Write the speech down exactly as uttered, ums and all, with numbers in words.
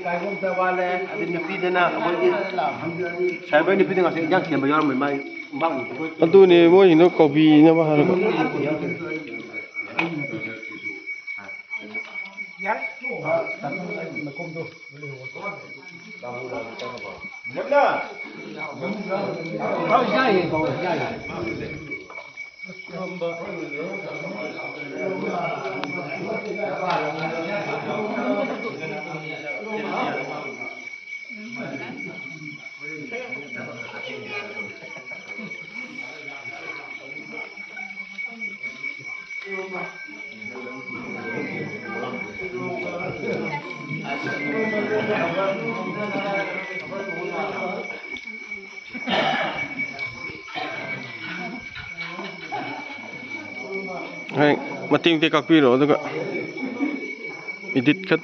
ꯀꯥꯏꯕꯣꯝꯗ ꯋꯥꯠꯂꯦ꯫ ꯑꯗꯩ ꯅꯨꯄꯤꯗꯅ ꯑꯩꯈꯣꯏꯒꯤ ꯁꯥꯏꯕꯔ ꯅꯨꯄꯤꯗ ꯉꯁꯤ ꯏꯟꯖꯥꯡ ꯁꯦꯝꯕ ꯌꯥꯎꯔꯝꯃꯦ꯫ ꯃꯥꯏ ꯃꯥꯡꯉꯤ꯫ ꯑꯗꯨꯅꯦ ꯃꯣꯏꯁꯤꯅ ꯀꯧꯕꯤꯅꯕ ꯍꯥꯏꯔꯒ꯫ ꯍꯣꯏ, ꯃꯇꯦꯛ ꯃꯇꯦꯛ ꯀꯛꯄꯤꯔꯣ, ꯑꯗꯨꯒ ꯏꯗꯤꯠ ꯈꯛ꯫